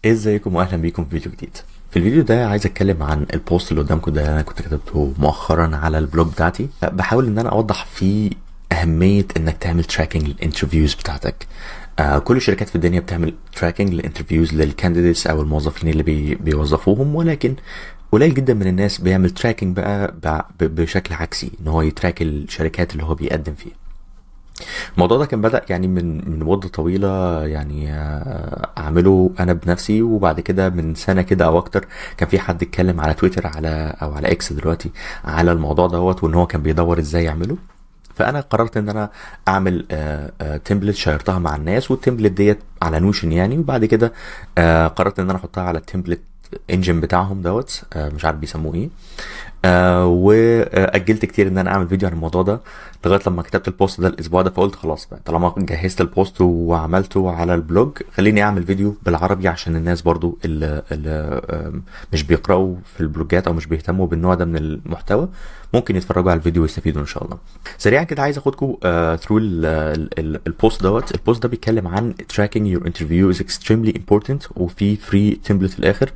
ازيكم واهلا بيكم في فيديو جديد. في الفيديو ده عايز اتكلم عن ال post اللي قدامكم ده اللي انا كنت كتبته مؤخرا على ال blog بتاعتي. بحاول ان انا اوضح فيه اهمية انك تعمل tracking لل interviews بتاعتك. كل الشركات في الدنيا بتعمل tracking لل interviews لل candidates او الموظفين اللي بيوظفوهم، ولكن قليل جدا من الناس بيعمل tracking بقى بشكل عكسي، ان هو ي track الشركات اللي هو بيقدم فيها. الموضوع ده كان بدأ يعني من مدة طويلة، يعني أعمله أنا بنفسي، وبعد كده من سنة كده أو أكتر كان في حد اتكلم على تويتر على أو على إكس دلوقتي على الموضوع دوت، وإن هو كان بيدور إزاي يعمله. فأنا قررت إن أنا أعمل template شيرتها مع الناس، وال template ديت على Notion يعني. وبعد كده قررت إن أنا أحطها على ال template engine بتاعهم دوت، مش عارف بيسموه ايه. واجلت كتير ان انا اعمل فيديو عن الموضوع ده لغاية لما كتبت ال post ده الاسبوع ده، فقلت خلاص بقى طالما جهزت ال post وعملته على ال blog خليني اعمل فيديو بالعربي عشان الناس برضو اللي مش بيقراوا في البلوجات او مش بيهتموا بالنوع ده من المحتوى ممكن يتفرجوا على الفيديو ويستفيدوا ان شاء الله. سريعا كده عايز اخدكم through ال post دوت. ال post ده بيتكلم عن tracking your interview is extremely important، وفي free template في الاخر.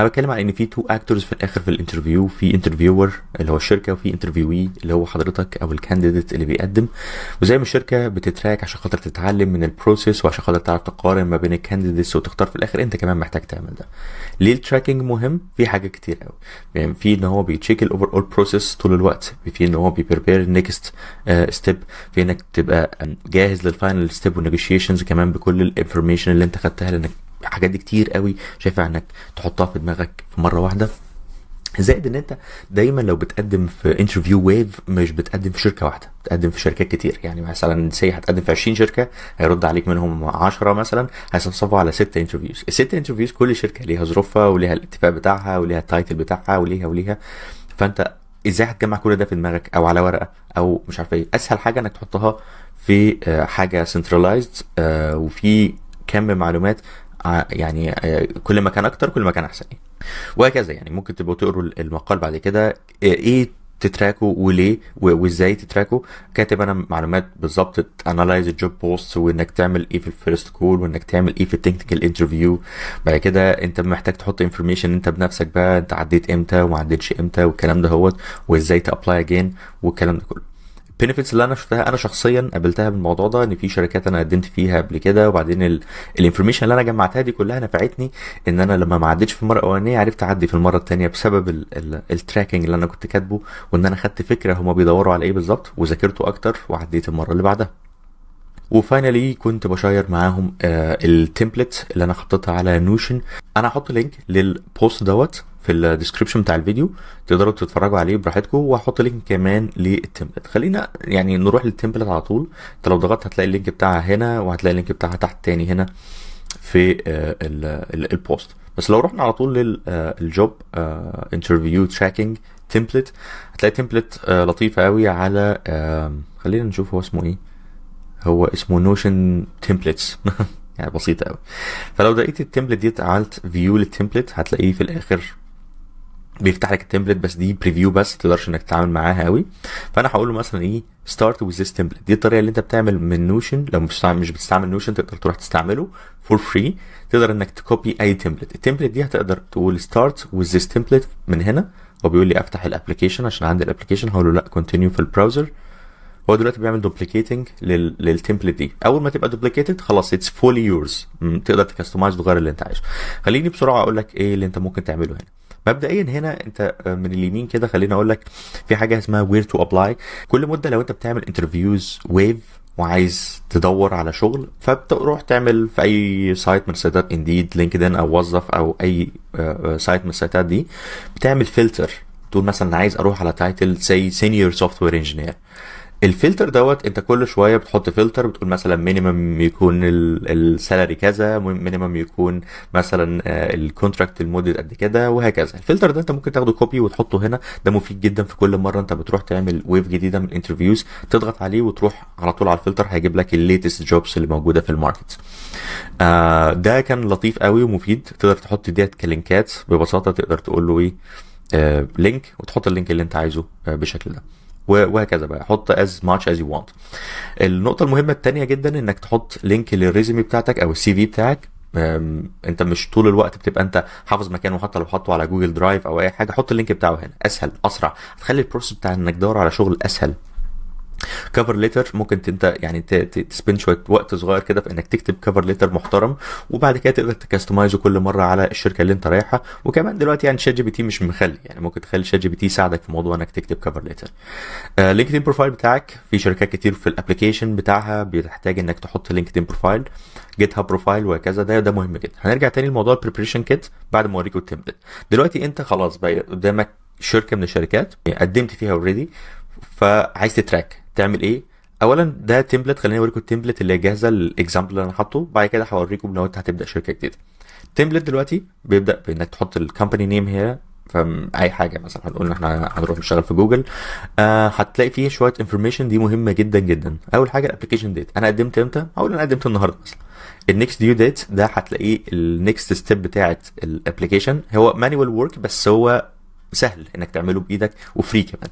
انا بتكلم عن ان في two actors في الاخر في ال interview، في interviewer اللي هو الشركه، وفي interviewee اللي هو حضرتك او ال candidate اللي بيقدم. وزي ما الشركة بت track عشان خاطر تتعلم من ال process وعشان خاطر تعرف تقارن ما بين ال candidates وتختار في الاخر، انت كمان محتاج تعمل ده. ليه ال tracking مهم؟ في حاجات كتير قوي، يعني في ان هو بي check ال overall process طول الوقت، في ان هو بي prepare next step، في انك تبقى جاهز لل final step وال negotiations كمان بكل ال information اللي انت خدتها، لانك الحاجات دي كتير قوي شايفها انك تحطها في دماغك في مرة واحده. زائد ان انت دايما لو بتقدم في interview wave مش بتقدم في شركة واحده، بتقدم في شركات كتير. يعني مثلا say هتقدم في 20 شركه، هيرد عليك منهم 10 مثلا، هيصفصفوا على 6 interviews. الست interviews كل شركة ليها ظروفها وليها الاتفاق بتاعها وليها ال title بتاعها وليها وليها، فانت ازاي هتجمع كل ده في دماغك او على ورقة او مش عارف ايه؟ اسهل حاجة انك تحطها في حاجة centralized وفي كم معلومات يعني كل ما كان اكتر كل ما كان احسن وهكذا. يعني ممكن تبقوا تقروا المقال بعد كده ايه ت track وا وليه وازاي ت track وا. كاتب انا معلومات بالظبط، analyze ال job post، وانك تعمل ايه في ال first call، وانك تعمل ايه في ال technical interview. بعد كده انت محتاج تحط information انت بنفسك بقى، انت عديت امتى وما عديتش امتى والكلام ده هوت، وازاي ت apply again والكلام ده كله. ال benefits اللي انا شفتها انا شخصيا قابلتها بالموضوع ده ان في شركات انا قدمت فيها قبل كده، وبعدين ال information اللي انا جمعتها دي كلها نفعتني ان انا لما ما عديتش في المرة الاولانية عرفت اعدي في المرة الثانية بسبب ال tracking اللي انا كنت كاتبه، وان انا خدت فكرة هما بيدوروا على ايه بالظبط وذاكرته اكتر وعديت المرة اللي بعدها. و finally كنت بشير معاهم ال template اللي انا حطيتها على Notion. انا هحط link لل post دوت في ال description بتاع الفيديو، تقدروا تتفرجوا عليه براحتكم، وهحط link كمان لل template. خلينا يعني نروح لل template على طول. انت لو ضغطت هتلاقي ال link بتاعها هنا، وهتلاقي ال link بتاعها تحت تاني هنا في ال post. بس لو رحنا على طول لل job interview tracking template هتلاقي template لطيفة قوي على خلينا نشوف هو اسمه ايه. هو اسمه Notion templates، يعني بسيطة قوي. فلو لقيت ال template دي، عملت view لل template، هتلاقيه في الاخر بيفتح لك ال template، بس دي preview بس تقدرش انك تتعامل معاها قوي. فانا هقول له مثلا ايه؟ start with this template. دي الطريقة اللي انت بتعمل من Notion. لو مش بتستعمل Notion تقدر تروح تستعمله for free. تقدر انك ت copy اي template. ال template دي هتقدر تقول start with this template من هنا. هو بيقول لي افتح ال application عشان عندي ال application، هقول له لا، continue في ال browser. هو دلوقتي بيعمل duplicating لل template دي. اول ما تبقى duplicated خلاص it's fully yours، تقدر ت customize وتغير اللي انت عايزه. خليني بسرعة اقول لك ايه اللي انت ممكن تعمله هنا. مبدئيا هنا انت من اليمين كده خليني اقول لك في حاجة اسمها where to apply. كل مده لو انت بتعمل interviews wave وعايز تدور على شغل، فبتروح تعمل في اي site من سايتات Indeed، LinkedIn او وظف او اي site من السايتات دي، بتعمل فلتر تقول مثلا عايز اروح على title say senior software engineer. ال filter دوت انت كل شوية بتحط فلتر، بتقول مثلا minimum يكون ال salary كذا، minimum يكون مثلا ال contract لمدة قد كده وهكذا. الفلتر ده انت ممكن تاخده copy وتحطه هنا. ده مفيد جدا في كل مرة انت بتروح تعمل wave جديدة من ال interviews، تضغط عليه وتروح على طول على الفلتر، هيجيب لك ال latest jobs اللي موجودة في ال market. ده كان لطيف قوي ومفيد. تقدر تحط ديت كلينكات ببساطه، تقدر تقول له ايه link وتحط ال link اللي انت عايزه بالشكل ده وهكذا بقى، حط as much as you want. النقطة المهمة التانية جدا انك تحط link لل resume بتاعتك او ال CV بتاعك. انت مش طول الوقت بتبقى انت حافظ مكانه، حتى لو حاطه على Google Drive او اي حاجه، حط ال link بتاعه هنا، اسهل، اسرع، هتخلي ال process بتاع انك تدور على شغل اسهل. cover letter ممكن انت يعني ت spend شوية وقت صغير كده في انك تكتب cover letter محترم، وبعد كده تقدر ت customize ه كل مرة على الشركة اللي انت رايحها. وكمان دلوقتي يعني ChatGPT مش مخلي، يعني ممكن تخلي ChatGPT يساعدك في موضوع انك تكتب cover letter. LinkedIn profile بتاعك، في شركات كتير في ال application بتاعها بتحتاج انك تحط LinkedIn profile، GitHub profile وهكذا. ده مهم جدا. هنرجع تاني لموضوع ال preparation kit بعد ما اوريكم ال template. دلوقتي انت خلاص بقى قدامك شركة من الشركات قدمت فيها already، فعايز ت track تعمل ايه؟ اولا ده template، خليني اوريكم ال template اللي هي جاهزه، ال example اللي انا حاطه. بعد كده هوريكم لو انت هتبدا شركة جديده. ال template دلوقتي بيبدا بانك تحط ال company name هنا، فاي حاجة مثلا هنقول ان احنا هنروح نشتغل في جوجل. هتلاقي فيه شوية information دي مهمة جدا جدا. اول حاجة ال application date، انا قدمت امتى؟ هقول انا قدمت النهارده مثلا. ال next due date ده هتلاقيه ال next step بتاعت ال application، هو manual work بس هو سهل انك تعمله بايدك و free كمان.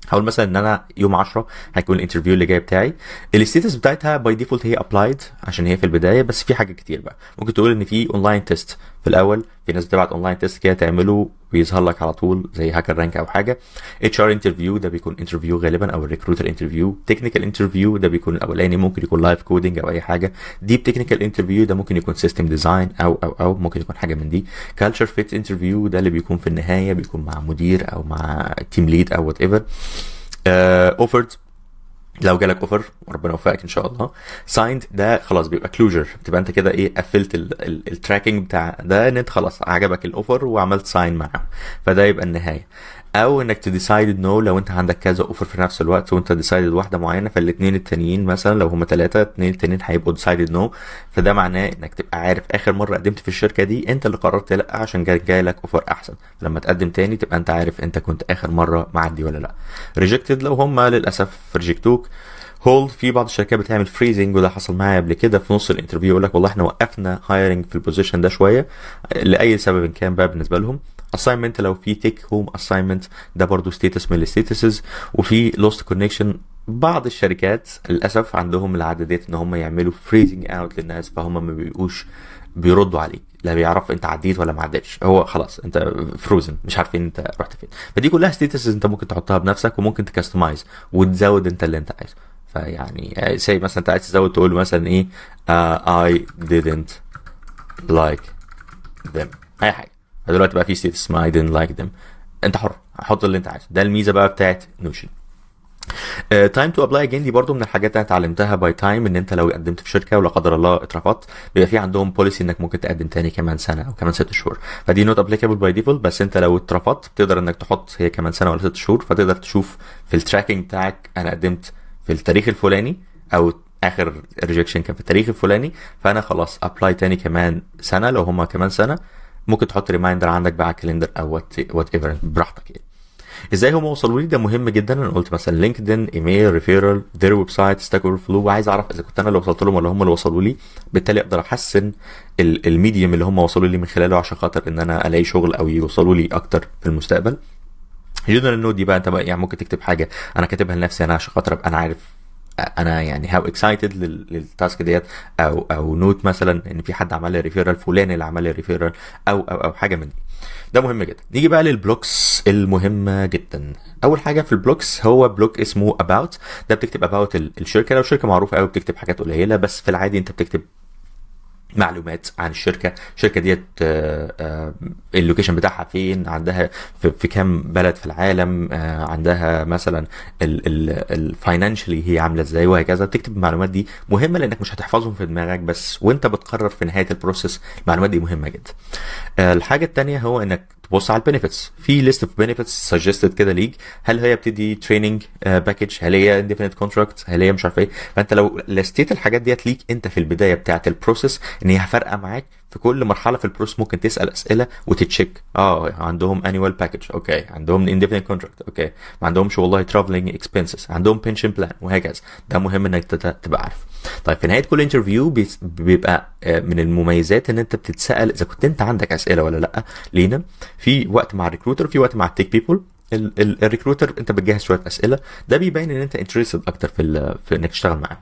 هقول مثلا ان انا يوم 10 هيكون ال interview اللي جاي بتاعي. ال status بتاعتها by default هي applied عشان هي في البدايه، بس في حاجات كتير بقى. ممكن تقول ان في online test في الاول، في ناس بتبعت online test كده تعمله بيظهر لك على طول زي HackerRank او حاجه. HR interview ده بيكون interview غالبا او ال recruiter interview. technical interview ده بيكون الاولاني، ممكن يكون live coding او اي حاجه. deep technical interview ده ممكن يكون system design او ممكن يكون حاجة من دي. culture fit interview ده اللي بيكون في النهايه، بيكون مع مدير او مع team lead او whatever. offered لو جالك offer، وربنا يوفقك ان شاء الله. signed ده خلاص بيبقى closure، بتبقى انت كده ايه قفلت ال tracking بتاع ده، ان انت خلاص عجبك ال offer وعملت sign معاه، فده يبقى النهايه. او انك ت decide no لو انت عندك كذا offer في نفس الوقت وانت decided واحدة معينه، فالاثنين التانيين مثلا لو هما ثلاثه، اثنين التانيين هيبقوا decided no. فده معناه انك تبقى عارف اخر مرة قدمت في الشركة دي انت اللي قررت لا عشان جاي لك offer احسن، لما تقدم تاني تبقى انت عارف انت كنت اخر مرة معدي ولا لا. rejected لو هما للاسف reject وك. hold في بعض الشركات بتعمل freezing، وده حصل معايا قبل كده في نص ال interview، يقول لك والله احنا وقفنا hiring في ال position ده شوية لاي سبب كان بقى بالنسبة لهم. assignment لو في take home assignment ده برضو status من ال statuses. وفي lost connection، بعض الشركات للاسف عندهم العادة ديت ان هم يعملوا freezing out للناس، فهم ما بيبقوش بيردوا عليك، لا بيعرف انت عديت ولا ما عديتش، هو خلاص انت frozen، مش عارفين انت رحت فين. فدي كلها statuses انت ممكن تحطها بنفسك، وممكن ت customize وتزود انت اللي انت عايزه. فيعني say مثلا انت عايز تزود تقول مثلا ايه I didn't like them اي حاجه. فدلوقتي بقى في status اسمها I didn't like them. انت حر، حط اللي انت عايزه. ده الميزة بقى بتاعت Notion. time to apply again دي برضو من الحاجات اللي انا اتعلمتها by time، ان انت لو قدمت في شركة ولا قدر الله اترفضت، بيبقى في عندهم policy انك ممكن تقدم تاني كمان سنة او كمان 6 شهور. فدي not applicable by default، بس انت لو اترفضت بتقدر انك تحط هي كمان سنة ولا 6 شهور، فتقدر تشوف في ال tracking بتاعك انا قدمت في التاريخ الفلاني او اخر rejection كان في التاريخ الفلاني، فانا خلاص apply تاني كمان سنة لو هما كمان سنه. ممكن تحط reminder عندك بقى على ال calendar او whatever براحتك يعني. ازاي هم وصلوا لي؟ ده مهم جدا. انا قلت مثلا LinkedIn، email، referral، their website، Stack Overflow، وعايز اعرف اذا كنت انا اللي وصلت لهم ولا هم اللي وصلوا لي، بالتالي اقدر احسن ال medium اللي هم وصلوا لي من خلاله عشان خاطر ان انا الاقي شغل او يوصلوا لي اكتر في المستقبل. general note دي بقى انت بقى يعني ممكن تكتب حاجة انا كاتبها لنفسي انا عشان خاطر ابقى انا عارف انا يعني how excited لل task ديت، او note مثلا ان في حد عمل لي referral، فلان اللي عمل لي referral، او حاجة من دي. ده مهم جدا. نيجي بقى لل blocks المهمة جدا. اول حاجة في ال blocks هو block اسمه about، ده بتكتب about الشركه. لو شركة معروفة قوي بتكتب حاجات قليله، بس في العادي انت بتكتب معلومات عن الشركه. الشركة ديت ال location بتاعها فين، عندها في كام بلد في العالم، عندها مثلا ال financially هي عامله ازاي وهكذا. تكتب المعلومات دي مهمة لانك مش هتحفظهم في دماغك، بس وانت بتقرر في نهاية ال process المعلومات دي مهمة جدا. الحاجة الثانية هو انك تبص على ال benefits. في list of benefits suggested كده ليك، هل هي بتدي training package، هل هي indefinite contract، هل هي مش عارف ايه. فانت لو list يت الحاجات ديت ليك انت في البداية بتاعه ال process ان هي فارقه معاك في كل مرحلة في ال process، ممكن تسال اسئلة وت check، عندهم annual package، okay، عندهم indefinite contract، okay، ما عندهمش والله traveling expenses، عندهم pension plan وهكذا. ده مهم انك تبقى عارف. طيب في نهاية كل interview بيبقى من المميزات ان انت بتتسال اذا كنت انت عندك اسئلة ولا لا لينا. في وقت مع ال recruiter، في وقت مع ال tech people. ال recruiter انت بتجهز شوية اسئله، ده بيبين ان انت interested اكتر في انك تشتغل معاهم.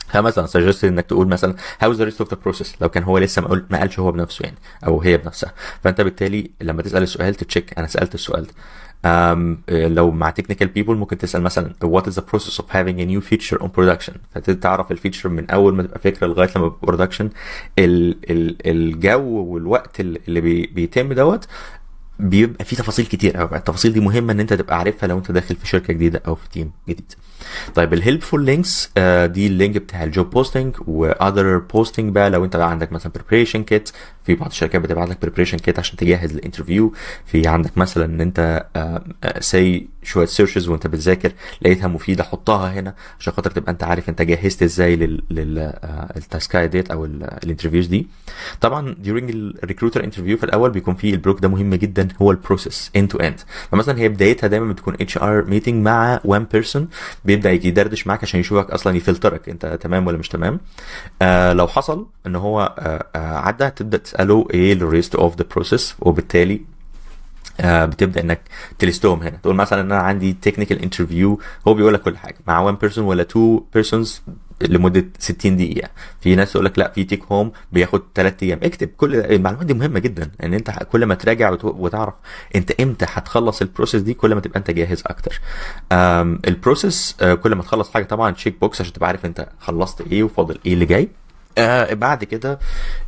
فمثلا suggest انك تقول مثلا how's the rest of the process، لو كان هو لسه ما قالش هو بنفسه يعني، او هي بنفسها. فانت بالتالي لما تسال السؤال ت check انا سالت السؤال ده. لو مع technical people ممكن تسال مثلا what is the process of having a new feature on production، فتعرف ال feature من اول ما تبقى فكرة لغاية لما يبقى production، الجو والوقت اللي بيتم دوت بيبقى فيه تفاصيل كتير قوي. التفاصيل دي مهمة ان انت تبقى عارفها لو انت داخل في شركة جديدة او في team جديد. طيب، ال helpful links، دي ال link بتاع ال job posting و other posting بقى. لو انت بقى عندك مثلا preparation kit، في بعض الشركات بتبعت لك preparation kit عشان تجهز لل interview. في عندك مثلا ان انت say شوية searches وانت بتذاكر لقيتها مفيده، حطها هنا عشان خاطر تبقى انت عارف انت جهزت ازاي لل task ايه ديت او ال interviews دي. طبعا during ال recruiter interview في الاول بيكون في ال block ده مهم جدا، هو ال process end to end. فمثلا هي بدايتها دايما بتكون HR meeting مع one person، بيبدا يجي يدردش معاك عشان يشوفك اصلا، يفلترك انت تمام ولا مش تمام. لو حصل ان هو عدى، تبدا تساله ايه ال rest of the process، وبالتالي بتبدا انك ت list هم هنا، تقول مثلا ان انا عندي technical interview، هو بيقول لك كل حاجة مع 1 person ولا 2 persons لمدة 60 دقيقه. في ناس تقول لك لا، في take home بياخد 3 ايام. اكتب كل المعلومات دي، مهمة جدا ان انت كل ما تراجع وتعرف انت امتى هتخلص ال process دي، كل ما تبقى انت جاهز اكتر. ال process كل ما تخلص حاجة طبعا check box عشان تبقى عارف انت خلصت ايه وفاضل ايه اللي جاي. بعد كده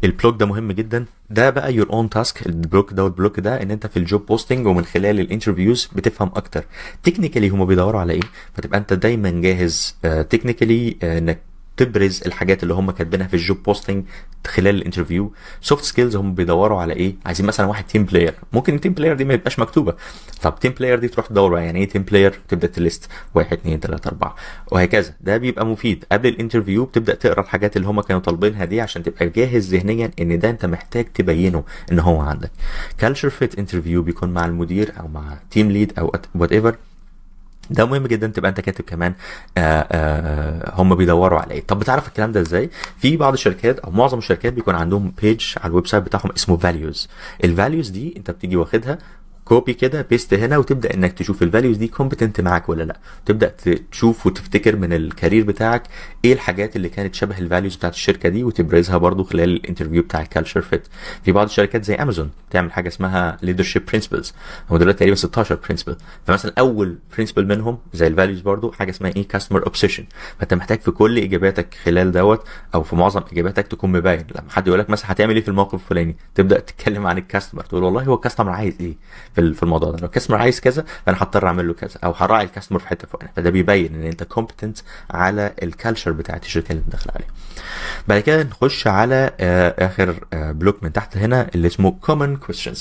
ال block ده مهم جدا، ده بقى your own task، ال block ده. وال block ده ان انت في ال job posting ومن خلال ال interviews بتفهم اكتر technically هما بيدوروا على ايه، فتبقى انت دايما جاهز technically انك تبرز الحاجات اللي هم كاتبينها في ال job posting خلال ال interview. soft skills هم بيدوروا على ايه؟ عايزين مثلا واحد team player، ممكن ال team player دي ما يبقاش مكتوبه. طب team player دي تروح تدور بقى يعني ايه team player، تبدا ت list 1 2 3 4 وهكذا. ده بيبقى مفيد قبل ال interview، بتبدا تقرا الحاجات اللي هم كانوا طالبينها دي عشان تبقى جاهز ذهنيا ان ده انت محتاج تبينه ان هو عندك. culture fit interview بيكون مع المدير او مع team lead او whatever، ده مهم جدا تبقى انت كاتب كمان هم بيدوروا على ايه. طب بتعرف الكلام ده ازاي؟ في بعض الشركات او معظم الشركات بيكون عندهم page على ال website بتاعهم اسمه values. ال values دي انت بتيجي واخدها copy كده paste هنا، وتبدا انك تشوف ال values دي competent معاك ولا لا. تبدا تشوف وتفتكر من ال career بتاعك ايه الحاجات اللي كانت شبه ال values بتاعت الشركة دي، وتبرزها برضو خلال ال interview بتاع ال culture fit. في بعض الشركات زي امازون تعمل حاجة اسمها leadership principles، هم دلوقتي تقريبا 16 principle. فمثلا اول principle منهم زي ال values برضو حاجة اسمها ايه؟ customer obsession. فانت محتاج في كل اجاباتك خلال دوت او في معظم اجاباتك تكون مبين. لما حد يقول لك مثلا هتعمل ايه في الموقف الفلاني، تبدا تتكلم عن ال customer، تقول والله هو ال customer عايز ايه في الموضوع ده، لو ال customer عايز كذا فانا هضطر اعمل له كذا او هراعي ال customer في حتة فلانيه. فده بيبين ان انت competent على ال culture بتاعت الشركة اللي انت داخل عليها. بعد كده نخش على اخر block من تحت هنا اللي اسمه common questions.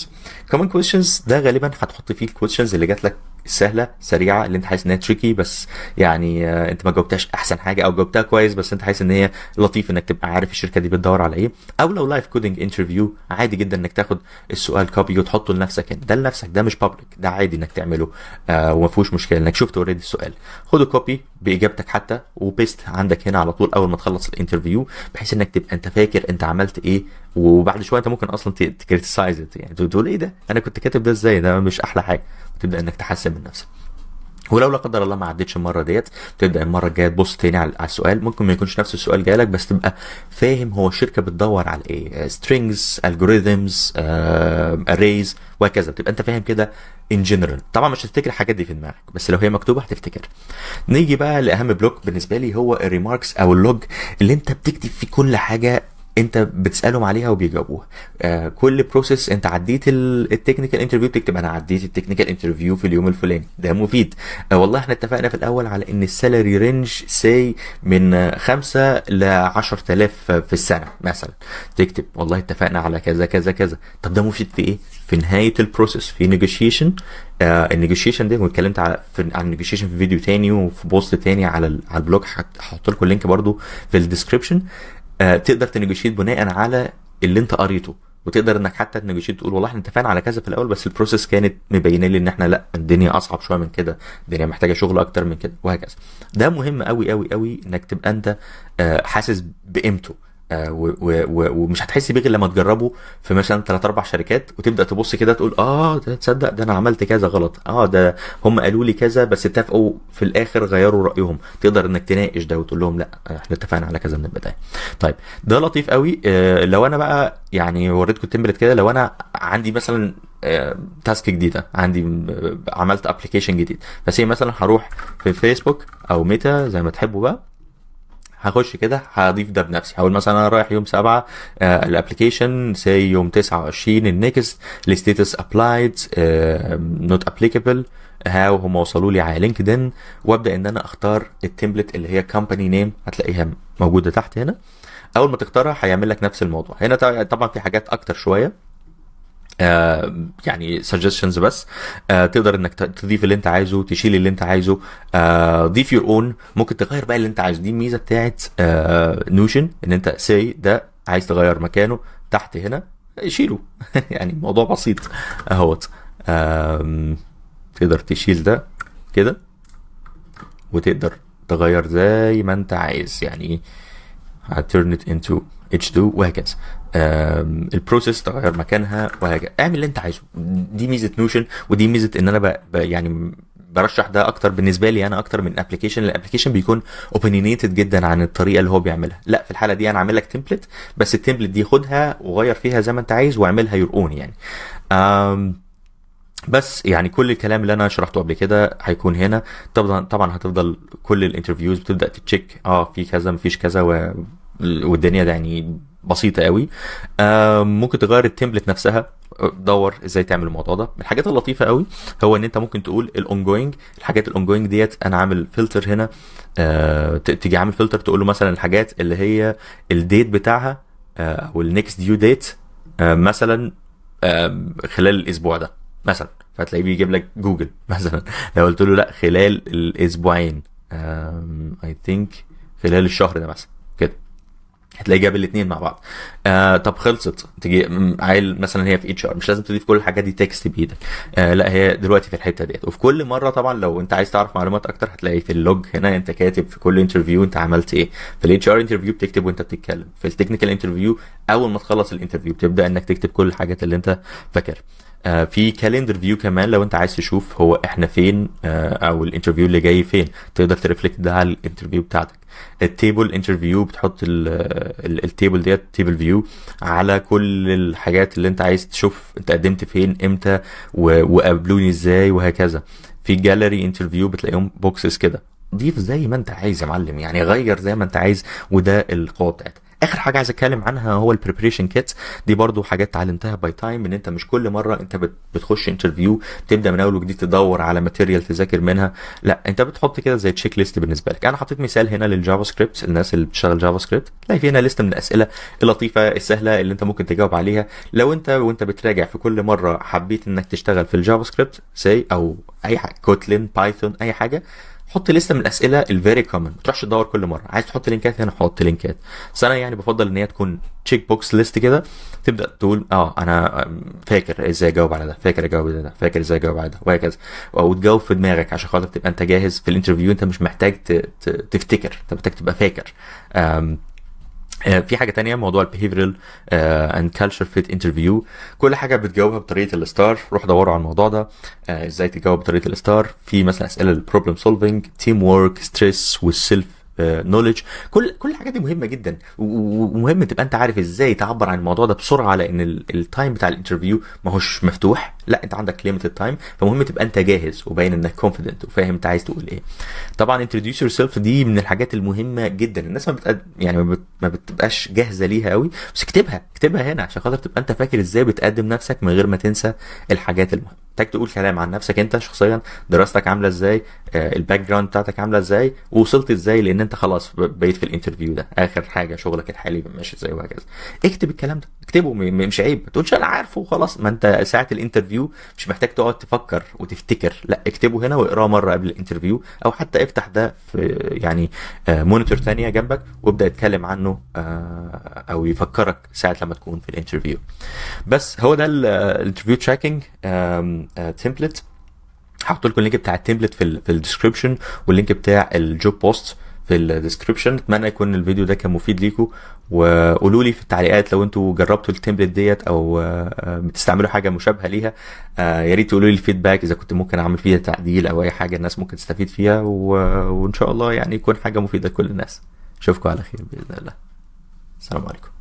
common questions ده غالبا هتحط فيه ال questions اللي جات لك سهلة سريعه، اللي انت حاسس انها tricky بس يعني انت ما جاوبتهاش احسن حاجة او جاوبتها كويس، بس انت حاسس ان هي لطيف انك تبقى عارف الشركة دي بتدور على ايه. او لو live coding interview، عادي جدا انك تاخد السؤال copy وتحطه لنفسك هنا. ده لنفسك، ده مش public، ده عادي انك تعمله وما فيهوش مشكلة انك شفت already السؤال. خده copy باجابتك حتى و paste عندك هنا على طول اول ما تخلص ال interview، بحيث انك تبقى انت فاكر انت عملت ايه. وبعد شوية انت ممكن اصلا ت criticize، يعني تقول ايه ده، انا كنت كاتب ده ازاي؟ ده مش احلى حاجه. وتبدا انك تحسن من نفسك. ولو لا قدر الله ما عدتش المرة ديت، تبدا المرة الجاية تبص تاني على السؤال. ممكن ما يكونش نفس السؤال جايلك، بس تبقى فاهم هو الشركة بتدور على ايه، strings، algorithms، arrays وهكذا. تبقى انت فاهم كده in general. طبعا مش هتفتكر الحاجات دي في دماغك، بس لو هي مكتوبة هتفتكر. نيجي بقى لاهم block بالنسبة لي، هو ال remarks او ال log اللي انت بتكتب فيه كل حاجة انت بتسالهم عليها وبيجاوبوها. كل process انت عديت ال technical interview، تكتب انا عديت ال technical interview في اليوم الفلاني، ده مفيد. والله احنا اتفقنا في الاول على ان ال salary range say من 5 ل 10,000 في السنة مثلا، تكتب والله اتفقنا على كذا كذا كذا. طب ده مفيد في ايه؟ في نهاية ال process في negotiation. ال negotiation دي واتكلمت عن ال negotiation في فيديو تاني وفي post تاني على ال blog، هحط لكم ال link برضو في ال description. تقدر ت negotiate بناء على اللي انت قريته، وتقدر انك حتى ت negotiate تقول والله احنا اتفقنا على كذا في الاول، بس ال process كانت مبينة لي ان احنا لا، الدنيا اصعب شوية من كده، الدنيا محتاجه شغل اكتر من كده وهكذا. ده مهم قوي قوي قوي انك تبقى انت حاسس بقيمته. ومش هتحس بيه غير لما تجربه في مثلا 3 4 شركات، وتبدا تبص كده تقول ده تصدق ده انا عملت كذا غلط، ده هم قالوا لي كذا بس اتفقوا في الاخر غيروا رايهم. تقدر انك تناقش ده وتقول لهم لا احنا اتفقنا على كذا من البداية. طيب ده لطيف قوي. لو انا بقى يعني وريتكم ال template كده، لو انا عندي مثلا task جديدة، عندي عملت application جديد، فسي مثلا هروح في فيسبوك او ميتا زي ما تحبوا بقى، هخش كده هضيف ده بنفسي، هقول مثلا انا رايح يوم 7 ال application say يوم 29 ال next ال status applied not applicable how هم وصلوا لي على LinkedIn، وابدا ان انا اختار ال template اللي هي company name، هتلاقيها موجودة تحت هنا. اول ما تختارها هيعمل لك نفس الموضوع هنا. طبعا في حاجات اكتر شوية، يعني suggestions بس، تقدر انك تضيف اللي انت عايزه، تشيل اللي انت عايزه، ضيف your own، ممكن تغير بقى اللي انت عايزه. دي الميزة بتاعت Notion، ان انت say ده عايز تغير مكانه تحت هنا شيله يعني الموضوع بسيط اهوت. تقدر تشيل ده كده وتقدر تغير زي ما انت عايز، يعني turn it into H2 وهكذا. ال process تغير مكانها وهكذا، اعمل اللي انت عايزه. دي ميزة Notion، ودي ميزة ان انا يعني برشح ده اكتر بالنسبة لي انا اكتر من application. ال application بيكون opinionated جدا عن الطريقة اللي هو بيعملها. لا، في الحالة دي انا عامل لك template، بس ال template دي خدها وغير فيها زي ما انت عايز واعملها your own يعني. بس يعني كل الكلام اللي انا شرحته قبل كده هيكون هنا. طبعا هتفضل كل ال interviews بتبدا ت check، في كذا مفيش كذا والدنيا ده يعني بسيطة قوي. ممكن تغير ال template نفسها، دور ازاي تعمل الموضوع ده. من الحاجات اللطيفة قوي هو ان انت ممكن تقول ال ongoing، الحاجات ال ongoing ديت انا عامل فلتر هنا، تيجي عامل فلتر تقول له مثلا الحاجات اللي هي ال date بتاعها او ال next due date مثلا خلال الاسبوع ده مثلا، فتلاقيه بيجيب لك جوجل مثلا. لو قلت له لا خلال الاسبوعين، I think خلال الشهر ده مثلا كده، هتلاقي جاب الاثنين مع بعض. طب خلصت، تيجي عيل مثلا هي في HR، مش لازم تضيف كل الحاجات دي text بايدك، لا هي دلوقتي في الحتة ديت. وفي كل مرة طبعا لو انت عايز تعرف معلومات اكتر هتلاقي في ال log هنا انت كاتب في كل interview انت عملت ايه. في ال HR interview بتكتب وانت بتتكلم، في ال technical interview اول ما تخلص ال interview بتبدا انك تكتب كل الحاجات اللي انت فاكرها. في calendar view كمان لو انت عايز تشوف هو احنا فين، او ال interview اللي جاي فين، تقدر ت reflect ده على ال interview بتاعتك. ال table interview بتحط ال table ديت table view على كل الحاجات اللي انت عايز تشوف انت قدمت فين امتى وقابلوني ازاي وهكذا. في gallery interview بتلاقيهم boxes كده، ضيف زي ما انت عايز يا معلم، يعني غير زي ما انت عايز، وده القوة بتاعتها. اخر حاجة عايز اتكلم عنها هو ال preparation kit. دي برضو حاجات اتعلمتها by time، ان انت مش كل مرة انت بتخش interview تبدا من اول وجديد تدور على material تذاكر منها، لا انت بتحط كده زي checklist بالنسبة لك. انا حطيت مثال هنا لل JavaScript، الناس اللي بتشتغل JavaScript تلاقي في هنا list من الاسئلة اللطيفة السهلة اللي انت ممكن تجاوب عليها لو انت وانت بتراجع في كل مرة حبيت انك تشتغل في ال JavaScript say او اي حاجة، Kotlin، Python، اي حاجة. حط لستة من الاسئلة ال very common، ما تروحش تدور كل مرة. عايز تحط لينكات هنا حط لينكات، بس انا يعني بفضل ان هي تكون check box list كده، تبدا تقول انا فاكر ازاي اجاوب على ده، فاكر اجاوب على ده، فاكر ازاي اجاوب على ده وهكذا، او تجاوب في دماغك عشان خاطر تبقى انت جاهز في ال interview. انت مش محتاج تفتكر، انت محتاج تبقى فاكر. في حاجة تانية موضوع ال behavioral and culture fit interview، كل حاجة بتجاوبها بطريقة ال STAR، روح دوروا على الموضوع ده، ازاي تجاوب بطريقة ال STAR. في مثلا اسئلة ال problem solving، teamwork، stress، وال self knowledge، كل الحاجات دي مهمة جدا، ومهم تبقى انت عارف ازاي تعبر عن الموضوع ده بسرعه، لان ال time بتاع ال interview ما هوش مفتوح، لا انت عندك limited time، فمهم تبقى انت جاهز وباين انك confident وفاهم انت عايز تقول ايه. طبعا introduce yourself دي من الحاجات المهمة جدا، الناس ما بتقد... يعني ما بتبقاش جاهزة ليها قوي، بس اكتبها، اكتبها هنا عشان خاطر تبقى انت فاكر ازاي بتقدم نفسك من غير ما تنسى الحاجات المهمة. محتاج تقول كلام عن نفسك انت شخصيا، دراستك عامله ازاي، ال background بتاعتك عامله ازاي، ووصلت ازاي، لان انت خلاص بقيت في ال interview ده، اخر حاجة شغلك الحالي ماشي ازاي وهكذا. اكتب الكلام ده، اكتبه، مش عيب، ما تقولش انا عارفه وخلاص. ما انت ساعة ال interview مش محتاج تقعد تفكر وتفتكر، لا اكتبه هنا واقراه مرة قبل ال interview، او حتى افتح ده في يعني monitor تانية جنبك وابدا اتكلم عنه، او يفكرك ساعة لما تكون في ال interview. بس هو ده ال interview tracking template. هحط لكم ال link بتاع ال template في ال description، وال link بتاع ال job post في في ال description. اتمنى يكون الفيديو ده كان مفيد ليكم، وقولوا لي في التعليقات لو انتوا جربتوا ال template ديت او بتستعملوا حاجة مشابهة ليها. يا ريت تقولوا لي ال feedback اذا كنت ممكن اعمل فيها تعديل او اي حاجة الناس ممكن تستفيد فيها، وان شاء الله يعني يكون حاجة مفيدة لكل الناس. اشوفكم على خير باذن الله. السلام عليكم.